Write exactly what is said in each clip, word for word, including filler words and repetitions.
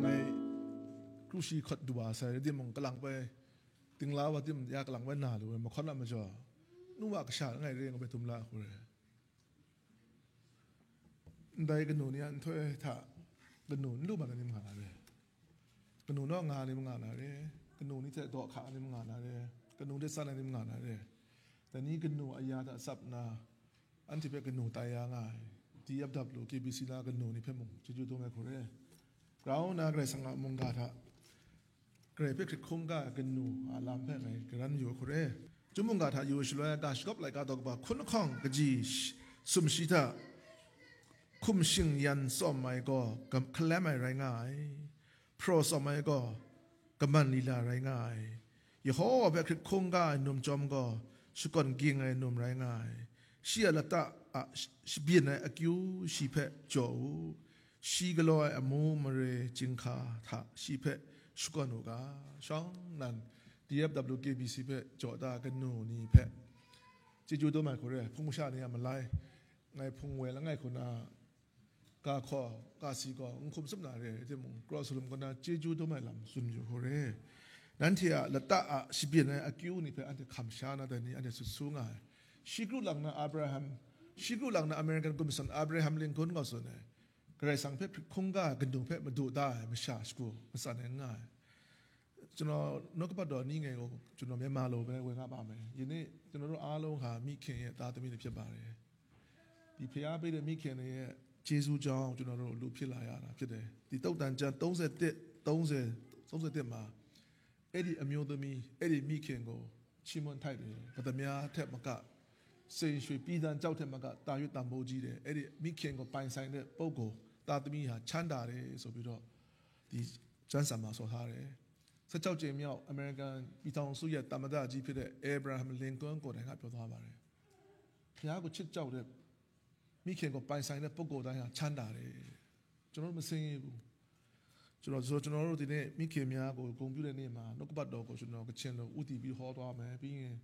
Ngai kru shi hkawt du wa sai, rai timung, kalang bai, dingla wa tim ya kalang bai na lu ai, mahkawn a majaw, nu wa kasha langai re nga bai dum la hku re. Ndai kanu ni a nhtoi hta kanu n lu mat ai ni ma nga na re. Kanu naw nga ni ma nga na re. Kanu ni hte daw hka ni ma nga na re. Kanu de tsan ai ni ma nga na re. Dai ni kanu aya hta tsap nna, anhte hpe kanu tai ya nga ai, D F W, K B C na kanu ni hpe mung chyeju dum ai hku re. Grau na Karai Kasang a mungga hta, Karai hpe hkrit hkungga ai kanu a lam hpe ngai karan yu ai hku re. Chyum mungga hta yu ai shaloi, ga shagawp laika daw kaba hkun lahkawng kaji sh-, sumshi hta hkum shing yan tsawm ai gaw gam-, hkalem ai rai nga ai. Hpraw tsawm ai gaw kaman lila rai nga ai. Yehowa hpe hkrit hkungga ai num chyawm gaw shakawn ging ai num rai nga ai. Shi a lata a sh-, shabyin ai akyu shi hpe jaw u. Shi galaw ai amu mare chyinghka hta shi hpe shakawn u ga. Shawng nnan D F W K B C hpe jaw da kanu ni hpe chyeju dum ai hku re. Hpung masha ni a malai, ngai hpung woi langai hku na, ga hkaw, ga si gaw n hkum tsup na re, rai timung, kraw salum kaw na chyeju dum ai lam tsun yu hku re. Nanhte a lata a shabyin ai akyu ni hpe anhte hkam sha na dai ni, anhte sut su nga ai. Shi kru lang na Abraham, shi kru lang na American Commission Abraham Lincoln gaw tsun ai, Karai Kasang hpe hkrit hkungga ai kanu hpe madu da ai masha shagu matsan ai n nga ai. ကျွန်တော်နှုတ်ကပတ်တော်နည်းငယ်ကို ကျွန်တော်မြန်မာလိုပဲ ဝေငှပါမယ်။ ယနေ့ ကျွန်တော်တို့အားလုံးဟာ မိခင်ရဲ့သားသမီးတွေ ဖြစ်ပါတယ်။ ဒီဘုရားပေးတဲ့ မိခင်တွေရဲ့ ကျေးဇူးကြောင့် ကျွန်တော်တို့ လူဖြစ်လာရတာ ဖြစ်တယ်။ ဒီသုတ်တန်ကျမ်း သုံးဆယ့်တစ်၊ သုံးဆယ်၊ သုံးဆယ့်တစ်မှာ အဲ့ဒီအမျိုးသမီး၊ အဲ့ဒီမိခင်ကို ချီးမွမ်းထိုက်တယ်။ ပတ္တမြားထက်မက၊ စိန်ရွှေပြည်သံကျောက်ထက်မက၊ သာ၍ တန်ဖိုးကြီးတယ်။ အဲ့ဒီမိခင်ကို ပိုင်ဆိုင်တဲ့ပုဂ္ဂိုလ်၊ သားသမီးဟာ ချမ်းသာတယ်ဆိုပြီးတော့ ဒီကျမ်းစာမှာ ဆိုထားတယ်။ ဆယ့်ခြောက်ကြိမ်မြောက် အမေရိကန်ပြည်ထောင်စုရဲ့ သမ္မတကြီးဖြစ်တဲ့ Abraham Lincoln ကိုယ်တိုင်က ပြောသွားပါတယ်။ ဘုရားကို ချစ်ကြောက်တဲ့ မိခင်ကို ပိုင်ဆိုင်တဲ့ ပုဂ္ဂိုလ်တိုင်းဟာ ချမ်းသာတယ်။ ကျွန်တော်တို့ မဆင်းရဲဘူး။ ကျွန်တော်ဆို ကျွန်တော်တို့ ဒီနေ့ မိခင်များကို ဂုဏ်ပြုတဲ့နေ့မှာ နှုတ်ကပတ်တော်ကို ကျွန်တော် ကချင်လို ဦးတည်ပြီး ဟောသွားမယ်။ ပြီးရင်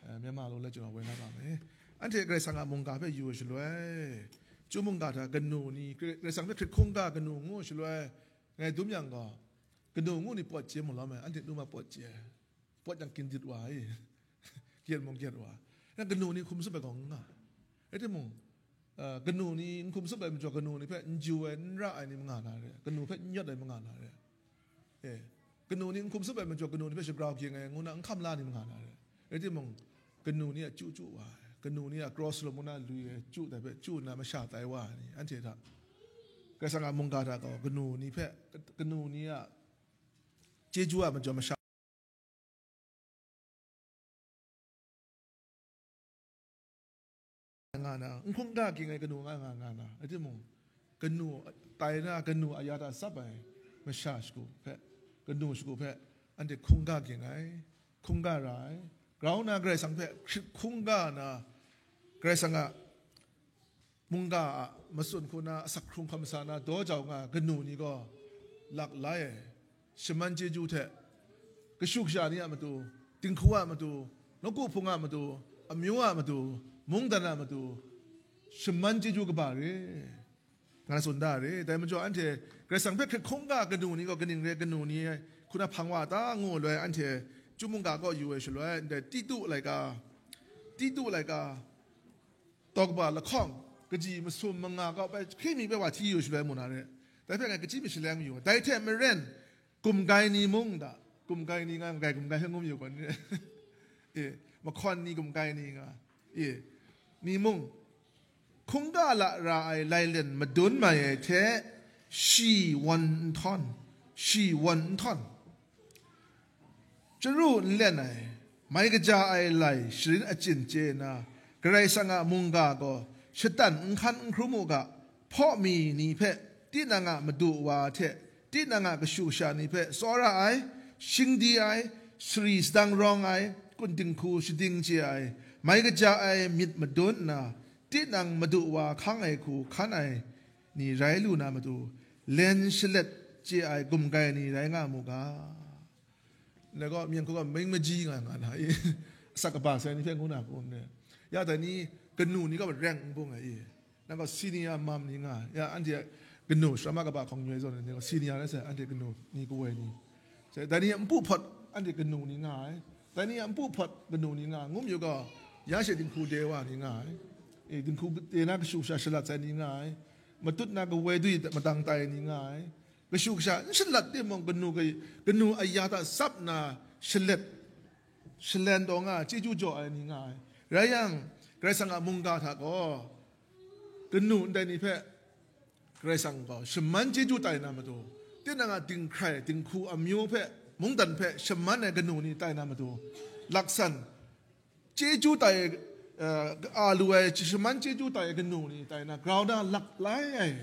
အဲ၊ မြန်မာလိုလည်း ကျွန်တော် ဝေငှပါမယ်။ Anhte Karai Kasang a mungga hpe yu ai shaloi, Chyum mungga hta kanu ni, Karai Kasang hpe hkrit hkungga kanu ngu ai shaloi, ngai dum yang gaw, kanu ngu ni pawt chye mu lawm ai, anhte nu ma pawt chye ai. Pawt yang, gindit wa ai, gyet mung gyet wa ai. Nang kanu ni hkum tsup ai gaw n nga ai. Rai timung, a, kanu ni n hkum tsup ai majaw, kanu ni hpe n ju ai, n ra ai ni ma nga na re, kanu hpe n yawt ai ma nga na re. E, kanu ni n hkum tsup ai majaw, kanu ni hpe shagrau ging ai ngu na n hkam la ni ma nga na re. Rai timung, kanu ni a chyu chyu wa ai, kanu ni a kraw salum ngu na lui ai chyu dai hpe chyu nna masha tai wa ai ni, anhte hta, Karai Kasang a mungga hta gaw kanu ni hpe, kanu ni a chyeju a majaw masha nga na, n hkungga ging ai kanu nga, nga, nga na, rai timung, kanu tai na, kanu aya hta tsap ai masha shagu hpe, kanu shagu hpe, anhte hkungga ging ai, hkungga ra ai, grau na Karai Kasang hpe hkrit hkungga na, Karai Kasang a mungga a matsun hku na, asak hkrung hkam sa na, daw jau nga ai kanu ni gaw lak lai ai. Shaman chyeju hte, kashu kasha ni a matu, dinghku a matu, nawku hpung a matu, amyu a matu, mungdan a matu, shaman chyeju kaba re, nga tsun da re. Dai majaw, anhte Karai Kasang hpe hkrit hkungga kanu ni gaw kaning re, kanu ni hku na hpang wa ta ngu loi, anhte Chyum mungga kaw yu ai shaloi, ndai Titu laika, Titu laika, daw kaba lahkawng kaji masum manga kaw bai hkri mi bai wa hti yu shaloi mu na re. Dai hpe ngai kachyi mi shaleng mayu, dai hte maren, gumgai ni mung da, gumgai ni nga, gumgai, gumgai hpe ngu mayu gaw ni, e, mahkawn ni gumgai ni nga, e, ni mung, hkungga lara ai lailen madun mai ai hte, shi wan n htawn, shi wan n htawn, chyaru n len ai, mai kaja ai lai sharin achyin chye nna, Karai Kasang a mungga gaw shatan n hkan n hkrum u ga, hpaw mi ni hpe tinang a madu wa hte tinang a kashu kasha ni hpe tsawra ai, shingdi ai, sari sadang rawng ai, kun dinghku shading chye ai, mai kaja ai myit madun nna, tinang madu wa hkang ai hku hkan ai ni rai lu na matu, len shalet chye ai gumgai ni rai nga mu ga. Ndai gaw, myen hku gaw, ming maji nga, nga na i, asak kaba sai ni hpe ngu na kun ne. Ya dai ni, kanu ni gaw, reng n bung ai i. Nang gaw, senior mom ni nga, ya, anhte kanu, shara ma kaba hkawng nyoi zawn ai ni gaw, senior rai sai, anhte kanu ni kawoi ni. Sai, dai ni a npu hpawt, anhte kanu ni nga ai. Dai ni a npu hpawt, kanu ni nga, ngu mayu gaw, ya she dinghku de wa ni nga ai. E, dinghku de na kashu kasha shalat sai ni nga ai. Matut na kawoi dui madang tai ni nga ai. Kashu kasha n shalat timung, kanu, kanu aya hta tsap nna shalet, shalen taw nga ai, chyeju jaw ai ni nga ai. Rai yang, Karai Kasang a mungga hta gaw, kanu ndai ni hpe Karai Kasang gaw shaman chyeju tai na matu, tinang a dinghkrai, dinghku amyu hpe, mungdan hpe shaman ai kanu ni tai na matu, laksan, chyeju tai, eh, a lu ai, shaman chyeju tai ai kanu ni tai na, grau na lak lai ai,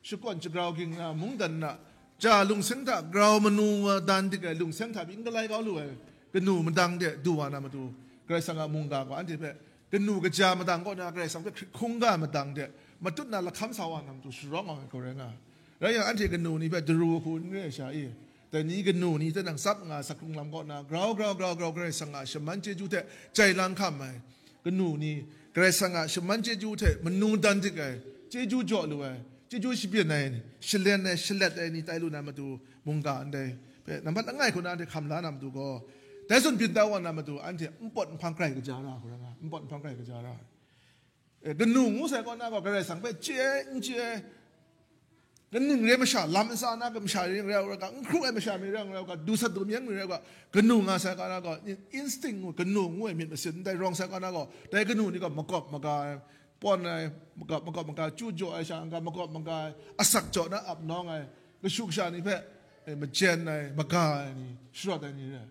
shakawn shagrau ging na, mungdan na, ja lungseng hta grau manu wa dan dik ai lungseng hta pyi n galai kau lu ai kanu madang de du wa na matu, Karai Kasang a mungga gaw anhte hpe kanu kaja madang kaw na, Karai Kasang hpe hkrit hkungga madang de matut na lahkam sa wa na matu sharawng ai gaw rai nga. Rai yang, anhte kanu ni hpe daru hku n re ai sha i, dai ni kanu ni hte nang tsap nga, sakrung lam kaw na, grau grau grau grau Karai Kasang a shaman chyeju hte jai lang hkam ai kanu ni, Karai Kasang a shaman chyeju hte manu dan dik ai, chyeju jaw lu ai, chyeju shabyin ai, shalen ai, shalet ai ni tai lu na matu, mungga ndai hpe nambat langai hku na anhte hkam la na matu gaw, dai zawn byin da wa na matu, anhte npawt nhpang grai kaja ra hku ra nga, npawt nhpang grai kaja ra. E, kanu ngu sai kaw na gaw, Karai Kasang hpe chye ai, n chye ai, kaning re masha, lam nsa na masha ring rai u ga, n hkru ai masha mi rai u ga, du sat du myeng mi rai u ga, kanu nga sai kaw na gaw, instinct ngu, kanu ngu ai myit masin ndai rawng sai kaw na gaw, dai kanu ni gaw makawp maga ai, pawn ai, makawp, makawp maga, chyu jaw ai sha n-ga, makawp maga ai, asak jaw na ap nawng ai, kashu kasha ni hpe, e, majen ai, maga ai ni, sharawt ai ni rai.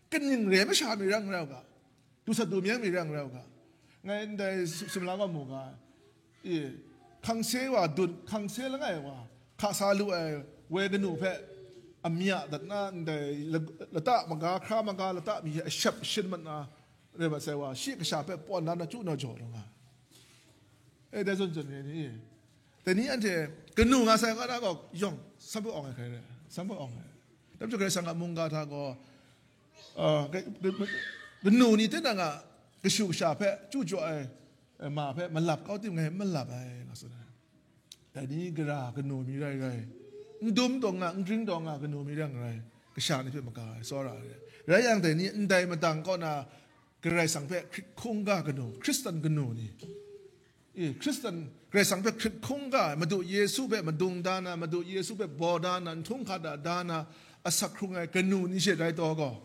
Kaning re masha mi rai u ga, du sat du myeng mi rai u ga, ngai ndai sumla gaw mu ga, e, hkangse wa dun, hkangse langai wa, hka sa lu ai woi kanu hpe amya dat na ndai la-, lata maga, hkra maga, lata mi hte ashep shin mat na, re mat sai wa, shi kasha hpe pawn dan na chyu na jaw lu nga. E, dai zawn zawn re ni, dai ni anhte kanu nga sai kaw na gaw, yawng, sambut awng ai hkrai re, sambut awng ai. Dai majaw Karai Kasang a mungga hta gaw, ah, ka-, ka-, kanu ni tinang a kashu kasha hpe chyu jaw ai, eh, ma hpe malap kau tim ngai malap ai, nga tsun ai. Dai ni gara kanu mi rai rai, n dum taw nga, n gring taw nga kanu mi rai rai, kasha ni hpe maga ai, tsawra ai. Rai yang, dai ni ndai madang kaw na, Karai Kasang hpe hkrit hkungga kanu, Hkristan kanu ni, e, Hkristan, Karai Kasang hpe hkrit hkungga ai, Madu Yesu hpe madung da na, Madu Yesu hpe baw da na, n htunghka da da na, asak hkrung ai kanu ni she rai taw gaw,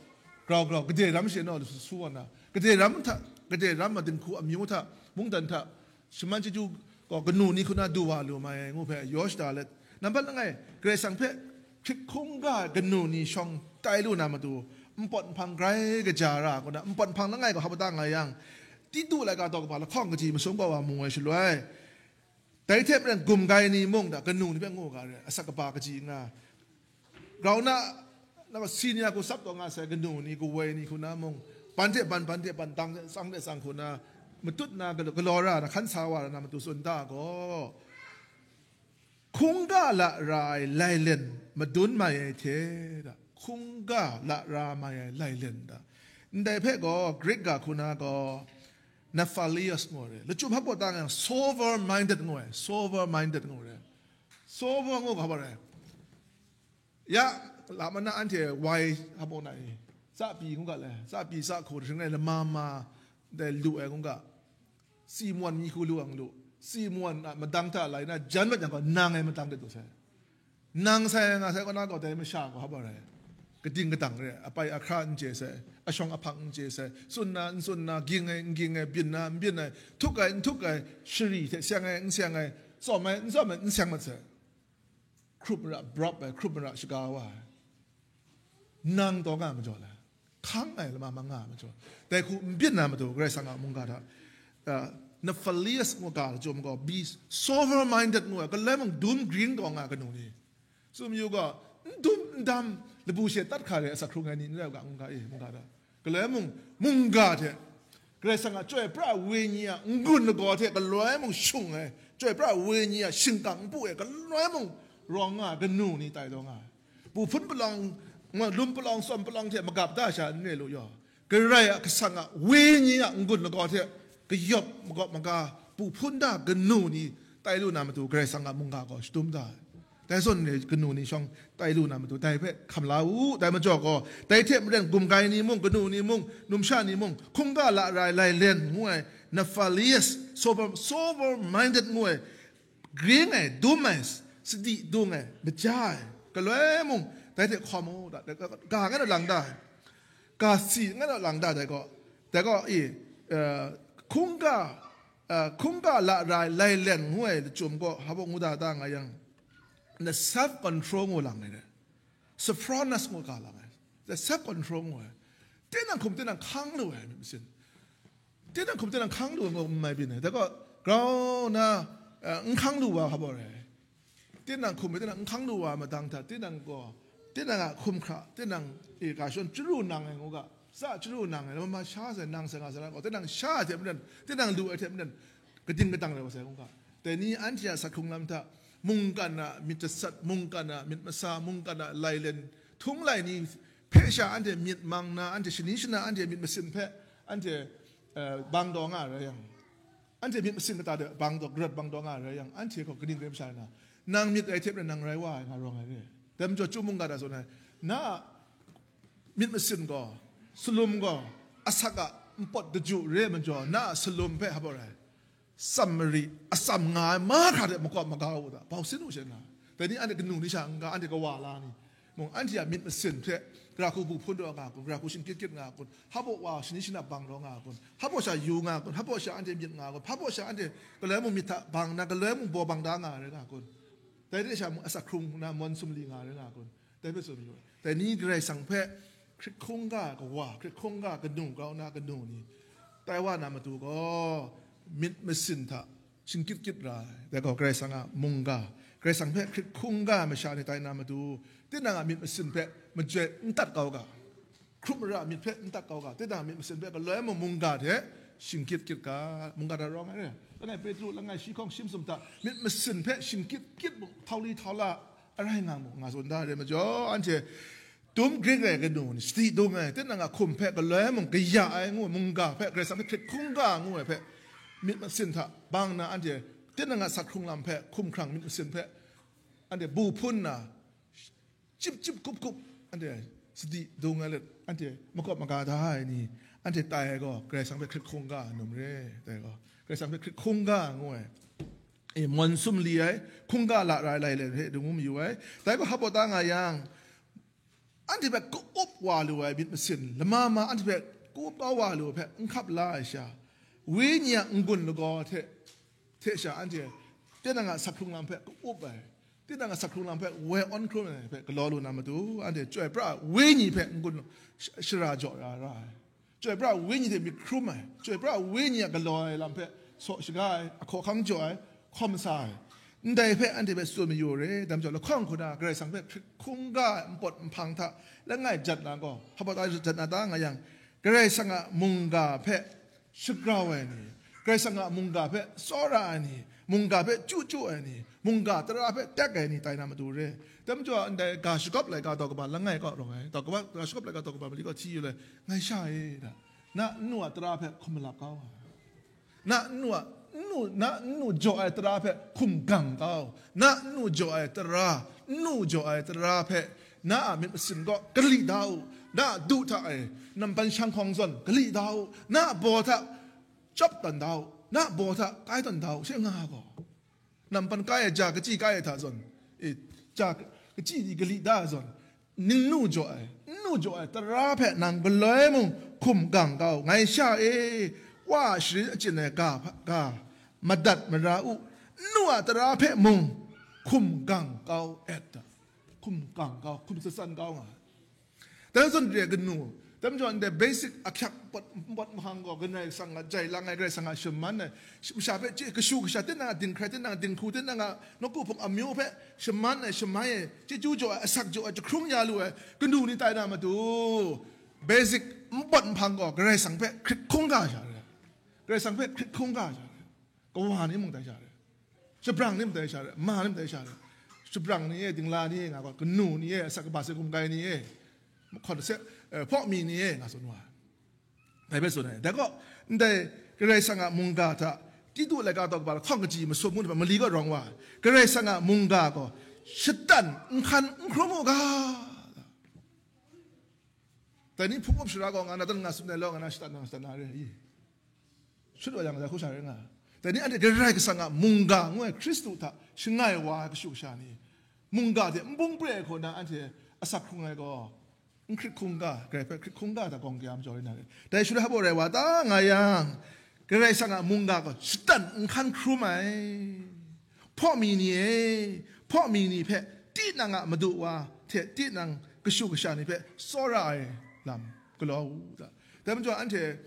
grau grau, gade ram she naw lu su su wa na, gade ram hta, gade ram a dinghku amyu hta, mungdan hta, shaman chyeju gaw kanu ni hku na du wa lu mai ai ngu hpe yaw shada let, nambat langai, Karai Kasang hpe hkrit hkungga ai kanu ni shawng tai lu na matu, npawt nhpang grai kaja ra, kaw na, npawt nhpang langai gaw hpa mada nga yang, Titu laika daw kaba lahkawng kaji masum gaw wa mu ai shaloi, dai hte maren gumgai ni mung da kanu ni hpe ngu ga re, asak kaba kaji nga, grau na, na senior hku sap taw nga sai kanu ni, kawoi ni hku na mung, ban hte ban, ban hte ban, dang hte tsang hte tsang hku na, matut na galaw, galaw ra na, hkan sa wa ra na matu tsun da gaw, hkungga lara ai lailen madun mai ai hte da, hkungga lara mai ai lailen da. Ndai hpe gaw Greek ga hku na gaw Naphalios ngu ai re. Lachyum hpaw tang yang sober minded ngu ai, sober minded ngu ai re. Sober ngu ga hpa rai? Ya, lam mana anhte wai hpaw na i, tsa pyi ngu ga le, tsa pyi tsa hku hring ai lama ma, dai lu ai ngu ga, Simon mi hku lu ang lu, Simon a madang hta lai na jan mat yang gaw, nang e madang de du sai. Nang sai nga sai kaw na gaw, dai masha gaw hpa rai? Kading kadang re, apai ahkra n chye sai, ashawng ahpang n chye sai, tsun na n tsun na, ging ai n ging ai, byin na n byin ai, htuk ai n htuk ai, shari hte seng ai n seng ai, tsawm ai n tsawm ai, n seng mat sai. Hkrup mara brawp ai, hkrup mara shaga wa ai. Nang taw nga majaw le, hkang ai lama ma nga majaw, dai hku n byin na matu, Karai Kasang a mungga hta, uh, Naphalius ngu ga lachyum gaw, be sober minded ngu ai, galoi mung dum gring taw nga kanu ni, tsun yu gaw, n dum n dam, labu she tat hka re, asak hkrung ai ni n rai u ga, mungga e, mungga hta. Galoi mung, mungga hte, Karai Kasang a chyoi pra wenyi a n-gun lagaw hte galoi mung shung ai, chyoi pra wenyi a shingkang npu e galoi mung rawng nga ai kanu ni tai taw nga ai. Pu hpun palawng, lum palawng, tsawm palawng hte magap da sha n re lu yaw, Karai a Kasang a wenyi a n-gun lagaw hte kayawp magawp maga pu hpun da kanu ni tai lu na matu, Karai Kasang a mungga gaw shadum da ai. Dai zawn re kanu ni shawng tai lu na matu, dai hpe hkam la u, dai majaw gaw, dai hte maren gumgai ni mung, kanu ni mung, numsha ni mung, hkungga la rai lailen ngu ai, Nephilius, sober, sober minded ngu ai, gring ai, dum ai, sadi dung ai, maja ai, galoi mung, dai hte hkawm u, da, da, ga, ga ngai na lang da ai. Ga si ngai na lang da, dai gaw, dai gaw, i, eh, hkungga, eh, hkungga la rai lailen ngu ai lachyum gaw, hpa ngu da da nga yang, na self control ngu lang ai re. Sophronus ngu ga lang ai. Na self control ngu ai. Tinang hkum tinang hkang lu ai, myit masin. Tinang hkum tinang hkang lu ai ngu n mai byin ai. Dai gaw, grau na, eh, n hkang lu wa hpa baw rai. Tinang hkum tinang n hkang lu wa madang hta, tinang gaw, tinang a hkum hkra, tinang, e, ga shon chyaru nang ai ngu ga, tsa chyaru nang ai, lama sha sai, nang sai nga sai na gaw, tinang sha ai hte maren, tinang lu ai hte maren, kading kadang rai wa sai ngu ga. Dai ni anhte a sak hkrung lam hta, mungkan a myit jasat, mungkan a myit masa, mungkan a lailen, htung lai ni hpe sha anhte myit mang na, anhte shani shana, anhte myit masin hpe, anhte, eh, bang taw nga ai rai yang, anhte myit masin kata de bang taw, garat bang taw nga ai rai yang, anhte gaw kaning rai masha na, nang myit ai hte maren nang rai wa ai nga rawng ai re. Dai majaw, Chyum mungga hta tsun ai, na a myit masin gaw, salum gaw, asak a npawt daju re ai majaw, na a salum hpe hpa baw rai. Tsam mari, atsam nga ai mahkra hte makawp maga u da, bau sin u she na. Dai ni anhte kanu ni sha n-ga, anhte kawa la ni mung, anhte a myit masin hte, gara hku bu hpun taw nga kun, gara hku shingkyit kyit nga kun, hpa baw wa shani shana bang taw nga kun, hpa baw sha yu nga kun, hpa baw sha anhte myit nga kun, hpa baw sha anhte galoi mung myit hta bang na, galoi mung baw bang da nga rai nga kun, dai hte sha mung asak hkrung na mawn sumli nga rai nga kun, dai hpe tsun yu ai. Dai ni Karai Kasang hpe hkrit hkungga kawa, hkrit hkungga kanu, grau na kanu ni, tai wa na matu gaw, myit masin hta shingkyit kyit ra ai. Dai gaw Karai Kasang a mungga, Karai Kasang hpe hkrit hkungga masha ni tai na matu, tinang a myit masin hpe majoi n tat kau ga, hkrup mara myit hpe n tat kau ga, tinang a myit masin hpe galoi mung mungga hte shingkyit kyit ga, mungga hta rawng ai re. Langai Petru, langai shi hkawng shi masum hta myit masin hpe shingkyit kyit mung, htau li htau la arai nga mung, nga tsun da re majaw, anhte dum gring ai kanu ni, sadi dung ai, tinang a hkum hpe galoi mung kaya ai ngu ai mungga hpe, Karai Kasang hpe hkrit hkungga ngu ai hpe, myit masin hta bang na anhte, tinang a sak hkrung lam hpe, hkum hkrang myit masin hpe, anhte bu hpun na, chyip chyip kup kup, anhte sadi dung ai let, anhte makawp maga da ai ni, anhte tai ai gaw, Karai Kasang hpe hkrit hkungga ai num re, tai gaw, Karai Kasang hpe hkrit hkungga ngu ai, e, mawn sumli ai, hkungga la rai lailen hpe dung mayu ai, dai gaw hpa baw ta nga yang, anhte hpe ka-up wa lu ai myit masin, lama ma anhte hpe ka-up kau wa lu ai hpe n hkap la ai sha, wenyi a n-gun lagaw hte, hte sha anhte tinang a sak hkrung lam hpe ka-up ai, tinang a sak hkrung lam hpe woi awn hkrum ai hpe galaw lu na matu, anhte Chyoi Pra ai wenyi hpe n-gun sh-, shara jaw ra ra ai. Chyoi Pra ai wenyi hte myit hkrum ai, Chyoi Pra ai wenyi a galaw ai lam hpe saw shaga ai, ahkaw ahkang jaw ai, hkawm sa ai, ndai hpe anhte hpe tsun mayu re. Dai majaw, lahkawng hku na Karai Kasang hpe hkrit hkungga ai npawt nhpang hta langai jat na gaw, hpa baw ta jat na ta nga yang, Karai Kasang a mungga hpe shagrau ai ni, Karai Kasang a mungga hpe tsawra ai ni, mungga hpe chyu chyu ai ni, mungga tara hpe tek ai ni tai na matu re. Dai majaw, ndai ga shagawp laika daw kaba langai kaw rawng ai, daw kaba, ga shagawp laika daw kaba mali kaw hti yu lai, ngai sha e, da, na nnu a tara hpe hkum malap kau ai, na nnu a, nnu, na nnu jaw ai tara hpe hkum gang kau, na nnu jaw ai tara, nnu jaw ai tara hpe na a myit masin gaw kali da u, na a du hta e nampan shanghkawng zawn kali da u, na a baw hta chyawp tawn da u, na a baw hta kai tawn da u, she nga gaw, nampan kai ai ja kachyi kai ai hta zawn, e, ja kachyi ni kali da ai zawn, nnu jaw ai, nnu jaw ai tara hpe nang galoi mung hkum gang kau, ngai sha e, wa sharin achyin ai ga hpa, ga madat mara u, nnu a tara hpe mung hkum gang kau et da, hkum gang kau, hkum satsan kau nga ai. Dai zawn re ai kanu, dai majaw ndai basic ahkyak pawt, pawt mahkang gaw, Karai Kasang a jai lang ai, Karai Kasang a shaman ai, masha hpe chye kashu kasha, tinang a dinghkrai, tinang a dinghku, tinang a nawku hpung amyu hpe shaman ai, shamai ai, chyeju jaw ai, asak jaw ai, jahkrung ya lu ai kanu ni tai na matu, basic npawt nhpang gaw Karai Kasang hpe hkrit hkungga sha re. Karai Kasang hpe hkrit hkungga sha re. Kawa ni mung tai sha re. Shabrang ni mung tai sha re. Ma ni mung tai sha re. Shabrang ni e, dingla ni e, nga gaw, kanu ni e, asak kaba se gumgai ni e, mahkawn se, eh, hpawk mi ni e, nga tsun wa ai. Dai hpe tsun ai. Dai gaw, ndai Karai Kasang a mungga hta, Titu laika daw kaba lahkawng kaji masum ngu hta mali gaw rawng wa ai. Karai Kasang a mungga gaw, shatan n hkan n hkrum u ga. Dai ni hpung up shara gaw nga na dan nga tsun ai law, nga na shatan na shatan na re i. Shut wa yang dai hku sha rai nga. Dai ni anhte Karai Kasang a mungga ngu ai Hkristu hta shangai wa ai kashu kasha ni, mungga hte nbung pre ai hku na anhte asak hkrung ai gaw, n hkrit hkungga, Karai hpe hkrit hkungga hta gawng kaya majaw rai na re. Dai shara hpaw rai wa ta nga yang, Karai Kasang a mungga gaw shatan n hkan hkrum ai. Hpaw mi ni e, hpaw mi ni hpe tinang a madu wa hte tinang kashu kasha ni hpe tsawra ai lam galaw u ta. Dai majaw anhte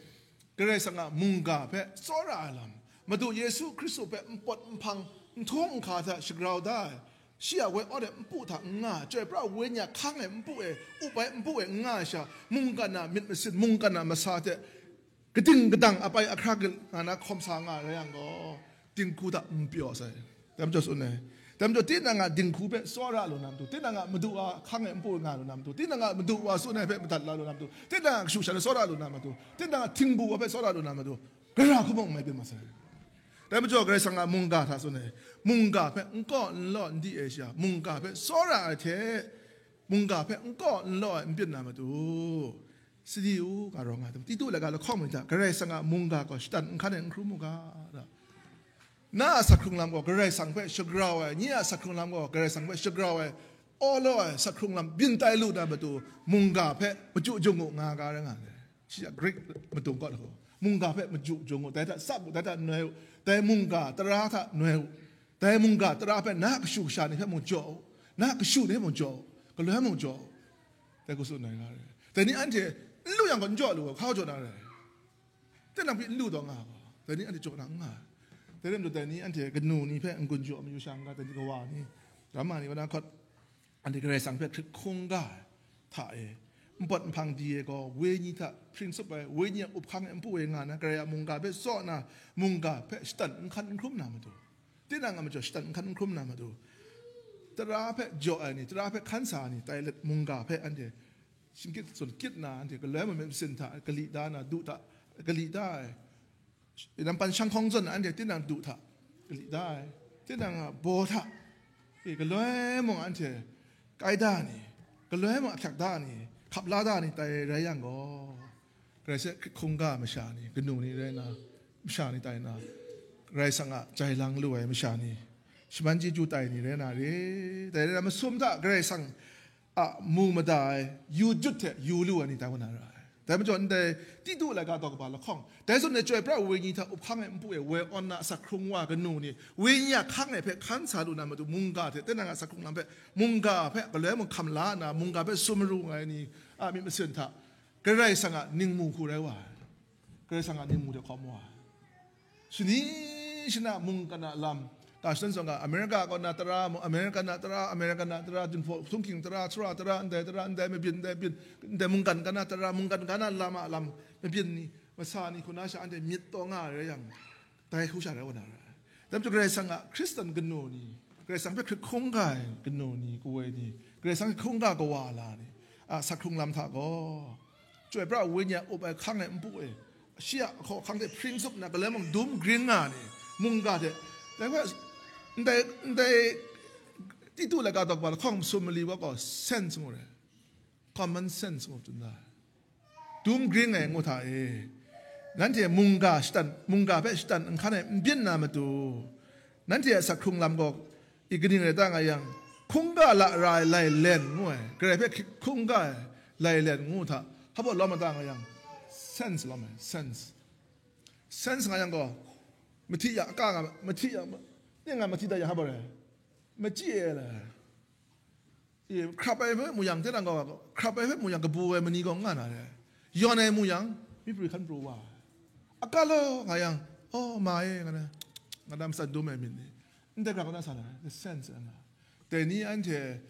Karai Kasang a mungga hpe tsawra ai lam, Madu Yesu Hkristu hpe npawt nhpang, nhtung nhka hta shagrau da ai, shi a woi awn ai npu hta n nga, Chyoi pra Wenyi a hkang ai npu e, up ai npu e n nga ai sha, mungkan a myit masin, mungkan a masa hte kading kadang apai ahkra nga na hkawm sa nga ai rai yang gaw, dinghku hta n pyaw sai. Dai majaw tsun ai. Dai majaw tinang a dinghku hpe tsawra lu na matu, tinang a madu wa hkang ai npu nga lu na matu, tinang a madu wa tsun ai hpe madat la lu na matu, tinang a kashu sha hpe tsawra lu na matu, tinang a htingbu wa hpe tsawra lu na matu, gara hku mung n mai byin ma sai. Dai majaw Karai Kasang a mungga hta tsun ai, mungga hpe n kaw n law n di ai sha, mungga hpe tsawra ai hte, mungga hpe n kaw n law ai n byin na matu, sadi u, nga rawng nga ai, Titu laika lahkawng mi hta, Karai Kasang a mungga gaw shatan n hkan ai n hkrum u ga, ra. Na a asak hkrung lam gaw Karai Kasang hpe shagrau ai, nye a asak hkrung lam gaw Karai Kasang hpe shagrau ai, awlaw ai asak hkrung lam byin tai lu na matu, mungga hpe machyu jung u nga ga rai nga ai. Shi a Greek madung kaw hku, mungga hpe machyu jung u, dai hta tsap u, dai hta noi u, dai mungga tara hta noi u, dai mungga tara hpe na a kashu kasha ni hpe mung jaw u, na a kashu ni hpe mung jaw u, galoi mung jaw u, dai hku tsun ai nga re. Dai ni anhte n lu yang gaw n jaw lu ai, hkau jaw na re. Tinang pyi n lu taw nga gaw, dai ni anhte jaw na n nga ai. Dai rai majaw, dai ni anhte kanu ni hpe n-gun jaw mayu sha n ga, dai ni kawa ni, ramma ni, wa na hkawt, anhte Karai Kasang hpe hkrit hkungga ai hta e, npawt nhpang di e gaw, wenyi hta hpring tsup ai, wenyi a up hkang e npu e nga na, Karai a mungga hpe tsaw na, mungga hpe shatan n hkan n hkrum na matu, tinang a majaw shatan n hkan n hkrum na matu, tara hpe jaw ai ni, tara hpe hkan sa ai ni, tai let mungga hpe anhte shingkyit tsun kyit na, anhte galoi mung myit masin hta kali da na, du hta kali da ai, nampan shang hkawng zawn na anhte tinang du hta kali da ai, tinang a baw hta e galoi mung anhte kai da ni, galoi mung ahkyak da ni, hkap la da ni tai rai yang gaw, Karai hpe hkrit hkungga masha ni, kanu ni rai na, masha ni tai na, Karai Kasang a jai lang lu ai masha ni, shaman chyeju tai ni rai na re, tai rai na, masum hta Karai Kasang a mu mada ai yu jut hte yu lu ai ni tai wa na ra ai. Dai majaw ndai Titu laika daw kaba lahkawng, dai zawn e Chyoi pra Wenyi hta up hkang ai npu e woi awn na asak hkrung wa kanu ni, Wenyi a hkang e hpe hkan sa lu na matu, mungga hte tinang a asak hkrung lam hpe, mungga hpe galoi mung hkam la nna, mungga hpe sum maru nga ai ni a myit masin hta, Karai Kasang a ningmu hku rai wa ai. Karai Kasang a ningmu hte hkawm wa ai. Shani shana mungkan a lam, ga shadawn zawn ga, Amerika kaw na tara, Amerika na tara, Amerika na tara, Jinghpaw Htunghking tara, Sara tara, ndai tara, ndai mabyin, ndai byin, ndai mungkan ga na tara, mungkan ga na lam a lam, mabyin ni, masa ni hku na sha anhte myit taw nga ai rai yang, dai hku sha rai wa na ra ai. Dai majaw Karai Kasang a Hkristan kanu ni, Karai Kasang hpe hkrit hkungga ai kanu ni, kawoi ni, Karai Kasang hkrit hkungga kawa la ni a asak hkrung lam hta gaw, Chyoi pra Wenyi a up ai hkang ai npu e, shi a ahkaw ahkang hte hpring tsup nna, galoi mung dum gring nga ni, mungga hte, dai hpe, ndai, ndai Titu laika daw kaba lahkawng masum mali wa gaw sense ngu re, common sense ngu tsun da ai. Dum gring ai ngu hta e, nanhte mungga shatan, mungga hpe shatan n hkan ai n byin na matu, nanhte a asak hkrung lam gaw i kaning rai ta nga yang, hkungga la ra ai lailen ngu ai, Karai hpe hkrit hkungga ai lailen ngu hta, hpa lawm a ta nga yang, sense lawm ai, sense. Sense nga yang gaw, mahti ya, aka nga, mahti ya, ning nga mahti da yang hpa rai, machyi e la. E, hkrap ai hpe mu yang, tinang gaw, hkrap ai hpe mu yang, kabu ai mani gaw n nga na re. Yawn ai mu yang, myiprwi hkan pru wa ai. Aka law nga yang, oh, ma e, nga na, nga na matsan dum ai myit ni, ndai hkrap na sa na, the sense nga. Dai ni anhte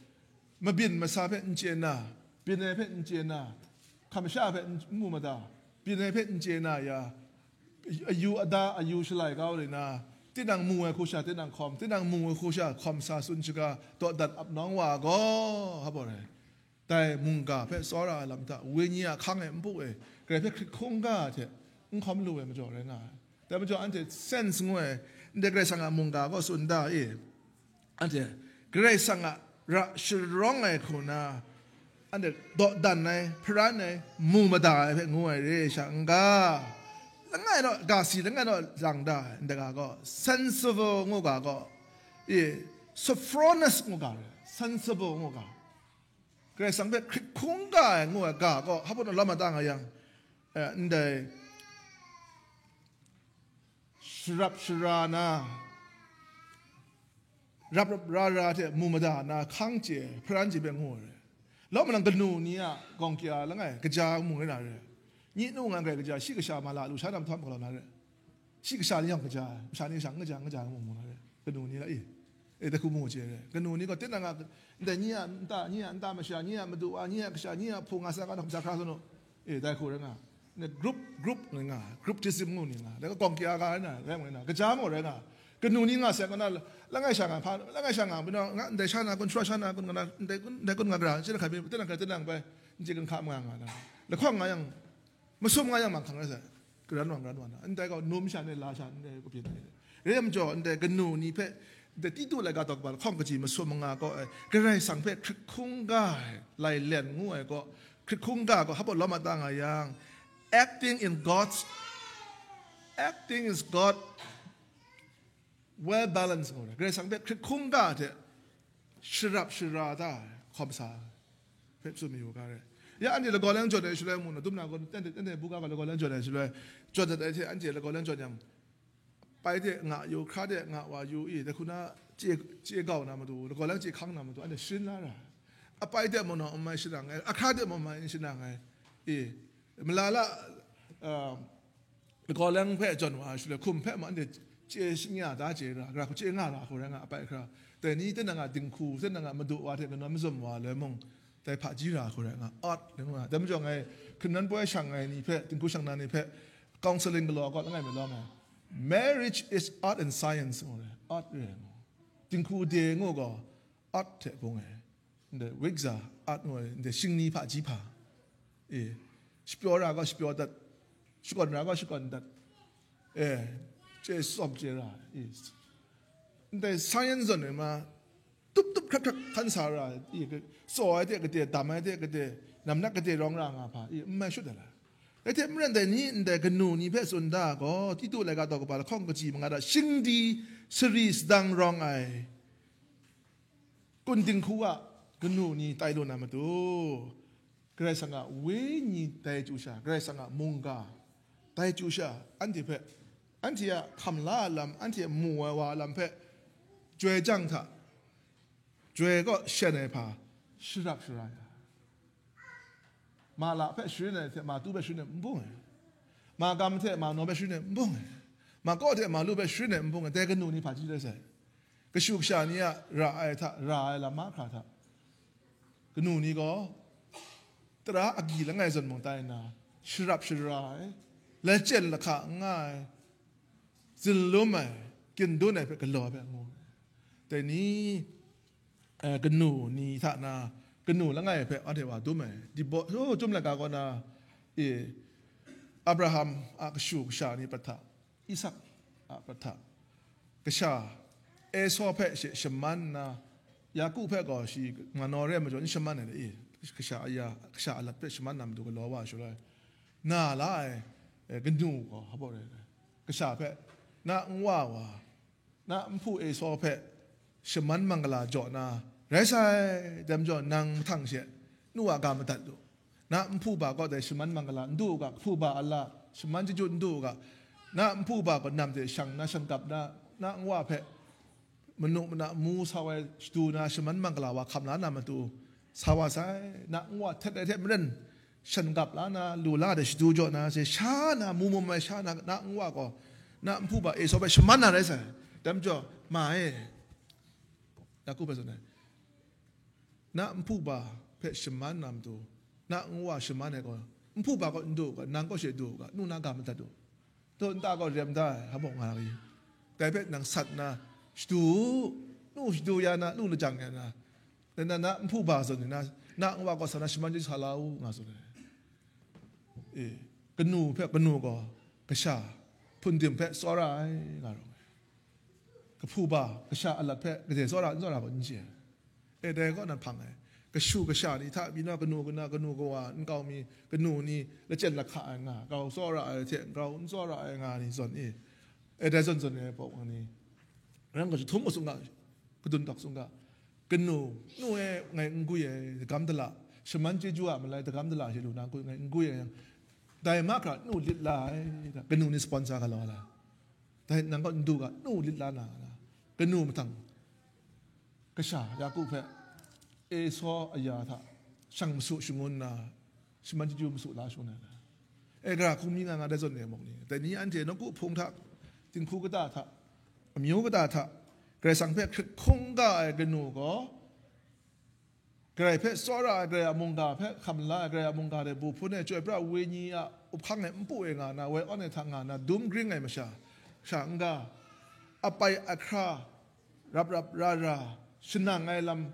mabyin masa hpe n chye na, byin ai hpe n chye na, hkam sha hpe n mu mada, byin ai hpe n chye na ya, ayu ada, ayu shalai kau rai na, tinang mu ai hku sha, tinang hkawm, tinang mu ai hku sha hkawm sa tsun shaga, dawdan ap nawng wa gaw, hpa rai. Dai mungga hpe tsawra ai lam hta, wenyi a hkang e npu e, Karai hpe hkrit hkungga hte n hkawm lu ai majaw rai nga ai. Dai majaw anhte sense ngu ai, ndai Karai Kasang a mungga gaw tsun da e, anhte Karai Kasang a ra sharawng ai hku na, anhte dawdan ai, hparan ai, mu mada ai hpe ngu ai re ai sha n ga, langai naw ga si, langai naw lang da ai, ndai ga gaw sensible ngu ga gaw, e, sophronous ngu ga re, sensible ngu ga, Karai Kasang hpe hkrit hkungga ai ngu ai ga gaw, hpa pawt na lawm a ta nga yang, eh, ndai sharap shara na, rap rap ra ra hte mu mada na hkang chye, hparan chye hpe ngu ai re. Lawm nang kanu ni a gawng kya langai, kaja mu rai na re. Nyi nu nga grai kaja, shi kasha ma la lu sha na mahtawm galaw na re. Shi kasha ni yawng kaja ai, masha ni shang n kaja, n kaja ai mung mu na re, kanu ni la i. E, dai hku mu chye re, kanu ni gaw tinang a, ndai nyi a nta, nyi a nta masha, nyi a madu wa, nyi a kasha, nyi a hpung nga sa, kanu hkamsa hkra sa nu. E, dai hku rai nga. Ne group, group nga, groupism ngu ni nga, dai gaw gawng kya ga rai na, rai nga, kaja mu rai nga. Kanu ni nga sai kaw na, langai sha nga, hpa, langai sha nga, bina nga, ndai sha na kun, shara sha na kun, nga na, ndai kun, ndai kun nga gra, chye hkrai, tinang hkrai, tinang bai, n chye kun hka nga nga na. Lahkawng nga yang, masum nga yang manghkang rai sai, karan wa, karan wa na, ndai gaw num sha ne, la sha ne, kaw byin ai. Rai yang majaw, ndai kanu ni hpe, ndai Titu laika daw kaba lahkawng kaji masum manga gaw, eh, Karai Kasang hpe hkrit hkungga ai, lai len ngu ai gaw, hkrit hkungga gaw, hpa pawt lawm a ta nga yang, acting in God's, acting is God well balanced ngu ai. Karai Kasang hpe hkrit hkungga hte sharap shara da ai, hkawm sa ai hpe tsun mayu ga re. Ya anhte lagaw lang jawn ai shaloi mu na, dum na gaw, anhte, anhte buga gaw lagaw lang jawn ai shaloi, jawn dat ai hte anhte lagaw lang jawn yang, pai de nga yu, hkra de nga wa yu i, dai hku na chye, chye gau na matu, lagaw lang chye hkang na matu, anhte sharin la ra. Apai de mung n mai shanang ai, ahkra de mung n mai shanang ai. I, malala, ah, lagaw lang hpe jawn wa ai shaloi, hkum hpe ma anhte chye shingya da chye ra, gara hku chye nga ra hku rai nga, apai ahkra. Dai ni tinang a dinghku, tinang a madu wa hte kanawn mazum wa ai mung, dai hpaji ra hku rai nga, art rai nga. Dai majaw ngai, hkungran poi shang ai ni hpe, dinghku shang na ni hpe, counselling galaw kaw langai mi lawm ai. Marriage is art and science ngu ai, art re ai ngu. Dinghku de ngu gaw, art hte bung ai. Ndai wikza art ngu ai, ndai shingni hpaji hpa. E, shapyaw ra gaw shapyaw dat, shakawn ra gaw shakawn dat. E, chye tsawm chye ra. E, ndai science zawn ai ma, tup tup hkrak hkrak hkan sa ra, i, tsaw ai hte gade, dam ai hte gade, namnak gade rawng ra nga hpa, i, n mai shut ai la. Dai hte maren dai ni ndai kanu ni hpe tsun da gaw, Titu laika daw kaba lahkawng kaji manga da, shingdi sari sadang rawng ai kun dinghku a kanu ni tai lu na matu, Karai Kasang a wenyi tai chyu sha, Karai Kasang a mungga tai chyu sha, anhte hpe, anhte a hkam la ai lam, anhte a mu ai wa ai lam hpe, chyoi jang hta, chyoi kaw shen ai hpa, sharap shara ya. Ma la hpe sharin ai hte, ma tu hpe sharin ai n bung ai. Ma gam hte ma naw hpe sharin ai n bung ai. Ma kaw hte ma lu hpe sharin ai n bung ai. Dai kanu ni hpaji rai sai. Kashu kasha ni a ra ai hta, ra ai lam mahkra hta, kanu ni gaw tara agyi langai zawn mung tai nna, sharap shara ai, lachyen lahka n nga ai, zinlum ai, kyindun ai hpe galaw ai hpe ngu ai. Dai ni, eh, kanu ni hta na, kanu langai hpe anhte wa dum ai. Dibo-, oh, Chyum laika kaw na, e, Abraham a kashu kasha ni prat hta, Isak a prat hta, kasha Esau hpe she shaman nna, Yaku hpe gaw shi manaw re ai majaw n shaman ai, e, kasha aya, kasha alat hpe shaman na matu galaw wa ai shaloi, na la ai, eh, kanu gaw hpa rai ai? Kasha hpe, na nwa wa, na nhpu Esau hpe shaman manggala jaw na, rai sai, dai majaw nang mahtang she nu a ga madat lu. Na nhpu ba kaw dai shaman manggala n du u ga, hpu ba a la, shaman chyeju n du u ga, na nhpu ba kaw nam de shang na shan gap na, na nwa hpe manu mana mu sa wai shadu na shaman manggala wa hkam la na matu sa wa sai, na nwa htet ai hte maren shan gap la na, lu la de shadu jaw na, se sha na, mu mum ai sha na, na nwa gaw, na nhpu ba Esau hpe shaman na rai sai. Dai majaw, ma e, Yaku hpe tsun ai, na nhpu ba hpe shaman na matu, na nwa shaman ai gaw, nhpu ba kaw n du u ga, nang kaw she du u ga, nu na ga madat u. Daw nta gaw rem da ai, hpa mung nga ai. Dai hpe nang sat nna, shadu u, nu shadu ya na, nu lajang ya na, dai na, na nhpu ba zawn ni na, na nwa kaw sa na shaman chyeju sa la u, nga tsun ai. E, kanu hpe kanu gaw kasha hpun dim hpe tsawra ai, nga rawng ai. Kahpu ba kasha alat hpe gade tsawra n tsawra gaw n chye ai. E, dai kaw nan hpang ai. Kashu kasha ni hta, bina kanu kana, kanu kawa, nkau mi, kanu ni, lachyen lahka ai nga, grau tsawra ai hte, grau n tsawra ai nga ni zawn e. E, dai zawn zawn e pawk ni. Rang kajahtum masung ga, kadun tak sung ga. Kanu, nu e, ngai n gwi ai, dagam dala. Shaman chyeju a malai, dagam dala shi lu na, gwi ngai n gwi ai. Dai mahkra, nu lit la ai, kanu ni sponsor galaw la. Dai nang kaw n du ga, nu lit la na, kanu matang. Kasha Yaku hpe Esau aya hta shang masu shangun na, shaman chyeju masu la shangun na, e, gara hkungmi nga nga dai zawn e muk ni, dai ni anhte nawku hpung hta, dinghku kata hta, amyu kata hta, Karai Kasang hpe hkrit hkungga ai kanu gaw, Karai hpe tsawra ai, Karai a mungga hpe hkam la ai, Karai a mungga hte bu hpun ai, Chyoi pra Wenyi a up hkang e npu e nga na, woi awn e hta nga na, dum gring ai masha, sha n-ga, apai ahkra, rap rap ra ra, shanang ai lam,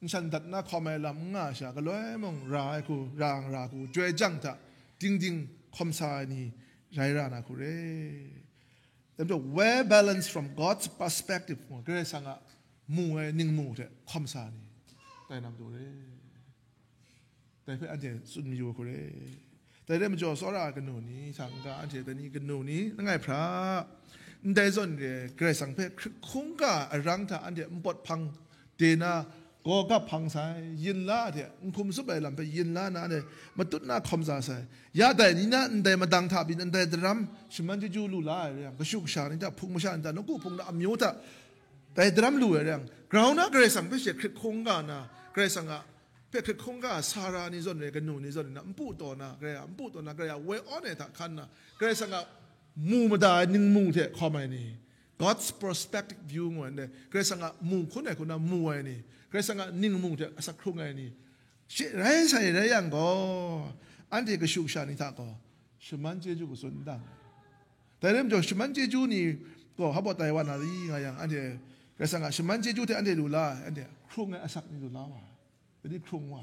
nshan dat na hkawm ai lam n nga sha, galoi mung ra ai hku, ra ang ra hku, joi jang hta, ding ding hkawm sa ai ni rai ra na hku re. Dai majaw, well balanced from God's perspective, Karai Kasang a mu ai ningmu hte hkawm sa ni, dai na matu re. Dai hpe anhte tsun mayu hku re. Dai rai majaw, tsawra ai kanu ni, sa n-ga, anhte dai ni kanu ni, langai hpra, ndai zawn re, Karai Kasang hpe hkrit hkungga arang hta anhte npawt hpang de na, gaw gap hpang sai, yin la hte, n hkum tsup ai lam hpe yin la na, anhte matut na hkawm sa sai. Ya dai ni na ndai madang hta byin, ndai daram shaman chyeju lu la ai re yang, kashu kasha ni hta, hpung masha ni hta, nawku hpung na amyu hta, dai daram lu ai re yang, grau na Karai Kasang hpe she hkrit hkungga na, Karai Kasang a hpe hkrit hkungga Sara ni zawn re, kanu ni zawn re na, npu taw na, Karai a npu taw na, Karai a woi awn ai hta hkan na, Karai Kasang a mu mada ai ningmu hte hkawm ai ni, God's perspective view ngu ai ndai, Karai Kasang a mu hkun ai hku na mu ai ni, Karai Kasang a ningmu hte asak hkrung ai ni, shi rai sai rai yang gaw, anhte kashu kasha ni hta gaw, shaman chyeju katsun n dang. Dai rai majaw, shaman chyeju ni gaw, hpa tai wa na ri nga yang, anhte Karai Kasang a shaman chyeju hte anhte lu la ai, anhte hkrung ai asak ni lu la wa ai. Dai ni hkrung wa,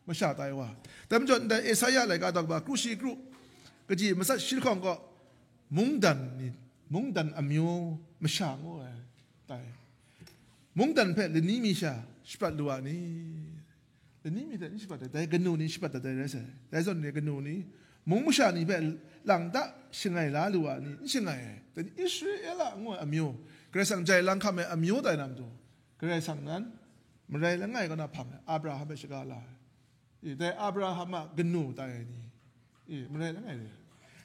masha tai wa. Dai majaw, ndai Esaia laika daw ba, kru shi kru, kaji matsat shi lahkawng gaw, mungdan ni, mungdan amyu masha ngu ai, tai. Mungdan hpe lani mi sha shaprat lu a ni? Lani mi hte n shaprat ai, dai kanu ni shaprat dat ai rai sai. Dai zawn re kanu ni, mung masha ni hpe lang ta shangai la lu a ni? N shangai ai. Dai ni Israela ngu ai amyu, Karai Kasang jai lang hkam ai amyu tai na matu, Karai Kasang nan marai langai kaw na hpang ai, Abraham hpe shaga la ai. E, dai Abraham a kanu tai ai ni, e, marai langai re.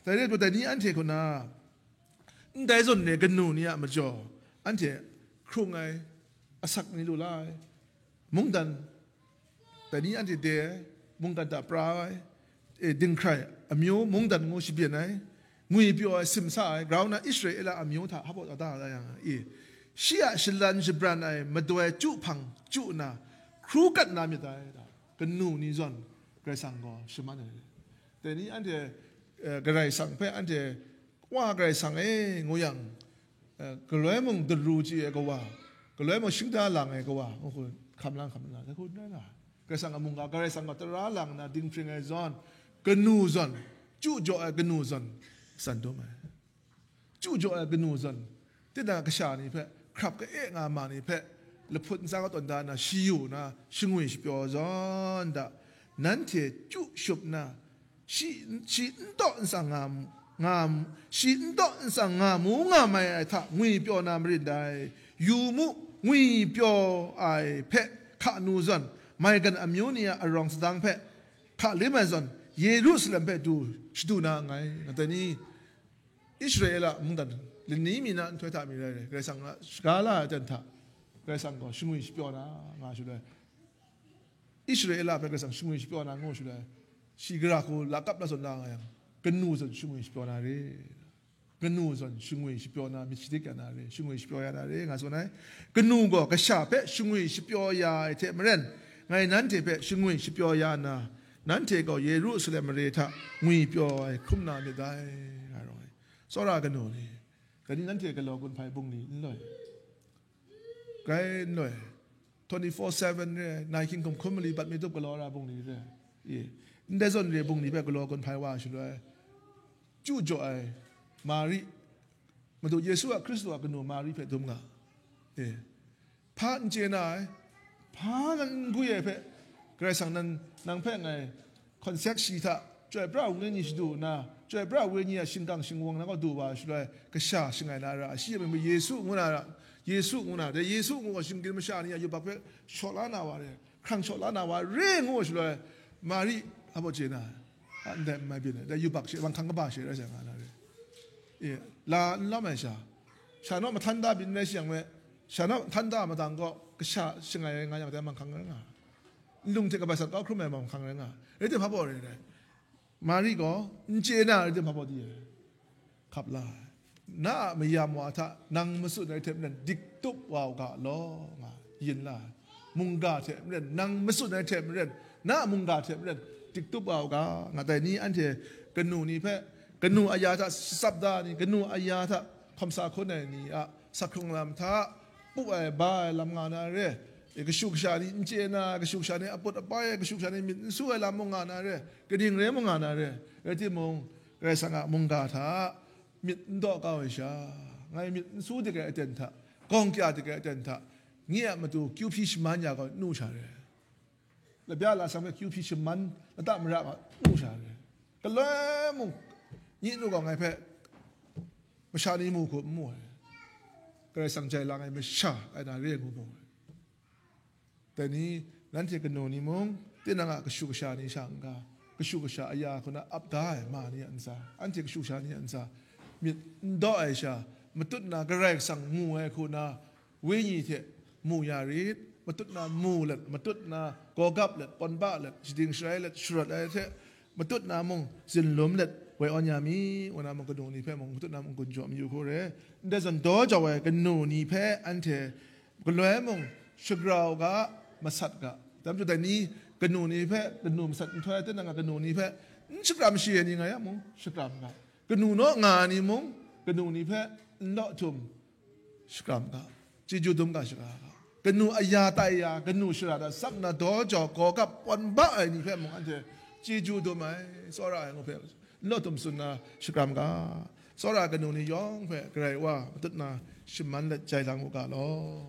Dai re ai pyi, dai ni anhte hku na, ndai zawn re kanu ni a majaw, anhte hkrung ai asak ni lu la ai. Mungdan, dai ni anhte de ai, mungdan hta pra ai, e, dinghkrai amyu mungdan ngu shabyin ai, ngwipyaw ai, simsa ai, grau na Israela amyu hta hpaw da da yang, e, shi a shalan shabran ai madoi chyu hpang chyu na, hkru kat na myit dai, kanu ni zawn Karai Kasang gaw shaman ai. Dai ni anhte, e, Karai Kasang hpe anhte, Wa Karai Kasang e, ngu yang, e, galoi mung daru chye ai kawa, galoi mung shingda lang ai kawa, ngu hku hkam lang hkam lang, dai hku n rai nga ai. Karai Kasang a mungga, Karai Kasang gaw tara lang nna dinghpring ai zawn, kanu zawn, chyu jaw ai kanu zawn, san dum ai. Chyu jaw ai kanu zawn, tinang kasha ni hpe, hkrap ka-e nga ma ni hpe, lahput ntsa katawn da nna, shi yu nna, shangwi shapyaw zawn da, nanhte chyu shup nna, shi, shi n taw n tsang nga, nga, shi n taw n tsang nga mu nga mai ai hta ngwipyaw na marin dai. Yu mu, ngwipyaw ai hpe hka nu zawn, maigan amyu ni a arawng sadang hpe hka lim ai zawn, Yerusalem hpe du shadu na nngai. Nga dai ni, Israela mungdan lani mi na nhtoi hta mi rai, Karai Kasang a shaga la ai aten hta, Karai Kasang gaw shangwi shapyaw na nga shaloi, Israela hpe Karai Kasang shangwi shapyaw na ngu shaloi, shi gara hku lakap la zawn la nga yang, kanu zawn shangwi shapyaw na re, kanu zawn shangwi shapyaw na myit shadik ya na re, shangwi shapyaw ya na re, nga tsun ai. Kanu gaw kasha hpe shangwi shapyaw ya ai hte maren, ngai nanhte hpe shangwi shapyaw ya nna, nanhte gaw Yerusalem mare hta ngwipyaw ai hkrum na myit dai, nga rawng ai. Tsawra kanu ni, dai ni nanhte galaw gun hpai bungli n loi? Grai n loi. Twenty-four seven re, nai hkying hkum hkum mali bat mi tup galaw ra bungli re. Ye. Ndai zawn re bungli hpe galaw gun hpai wa shaloi, chyu jaw ai Mari, Madu Yesu a Hkristu a kanu Mari hpe dum nga. Ye. Hpa n chye na ai, Hpa nan n gwi ai hpe, Karai Kasang nan, nang hpe ngai, concept shi hta, Chyoi pra wenyi shadu nna, Chyoi pra wenyi a shingkang shingwang na kaw du wa shaloi, kasha shangai na ra, shi a mying Yesu ngu na ra, Yesu ngu na, dai Yesu ngu gaw shinggyim masha ni a yubak hpe shaw la na wa re, hkrang shaw la na wa re ngu shaloi, Mari a baw chye na, a ndai n mai byin ai, dai yubak she, manghkang kaba she rai sai nga na re. E, la n lawm ai sha, sha naw mahtan da byin rai shi yang me, sha naw mahtan da madang gaw, kasha shangai ai nga yang, dai manghkang rai nga. Nlung hte kabai sat kau hkrum ai manghkang rai nga. Rai tim hpa baw rai rai. Mari gaw, n chye na rai tim hpa baw di ai. Hkap la ai. Na a mayam wa hta nang matsun ai hte maren dik tup wa u ga law, nga yin la ai. Mungga hte maren, nang matsun ai hte maren, na a mungga hte maren, dik tup wa u ga, nga tai ni anhte kanu ni hpe, kanu aya hta shachyip da ni, kanu aya hta hkawm sa hkun ai ni a, sa hkrung lam hta, pu ai, ba ai lam nga na re, e, kashu kasha ni n chye na, kashu kasha ni aput apai ai, kashu kasha ni myit n su ai lam mung nga na re, kaning re mung nga na re, rai timung, Karai Kasang a mungga hta myit n daw kau ai sha, ngai myit n su dik ai aten hta, gawng kya dik ai aten hta, nye a matu kyu hpyi shaman ya gaw, nu sha re. Labya lasang hpe kyu hpyi shaman, lata mara ma nu sha re. Galoi mung, nye nu gaw ngai hpe masha ni mu hku n mu ai. Karai Kasang jai lang ai masha, ai na re ngu mu ai. Dai ni, nanhte kanu ni mung, tinang a kashu kasha ni sha n-ga, kashu kasha aya hku na ap da ai ma ni a ntsa, anhte kashu kasha ni a ntsa, myit n daw ai sha, matut na Karai Kasang mu ai hku na, wenyi hte mu ya rit, matut na mu let, matut na gawgap let, pawn ba let, shading sharai let, sharawt ai hte, matut na mung zinlum let, woi awn ya mi, ngu na mung kanu ni hpe mung matut na mung gun jaw mayu hku re. Ndai zawn daw jau ai kanu ni hpe anhte galoi mung shagrau ga, masat ga. Dam chyu dai ni, kanu ni hpe, kanu masat nhtoi ai tinang a kanu ni hpe, n shakram shi ai ni nga ya mung, shakram ga. Kanu naw nga ai ni mung, kanu ni hpe n law htum, shakram ga, chyeju dum ga, shakram ga. Kanu aya tai ya, kanu shara da, sak na daw jau, gawgap pawn ba ai ni hpe mung anhte chyeju dum ai, tsawra ai ngu hpe, n law htum tsun na shakram ga. Tsawra ai kanu ni yawng hpe Karai Wa matut na shaman let jai lang u ga law.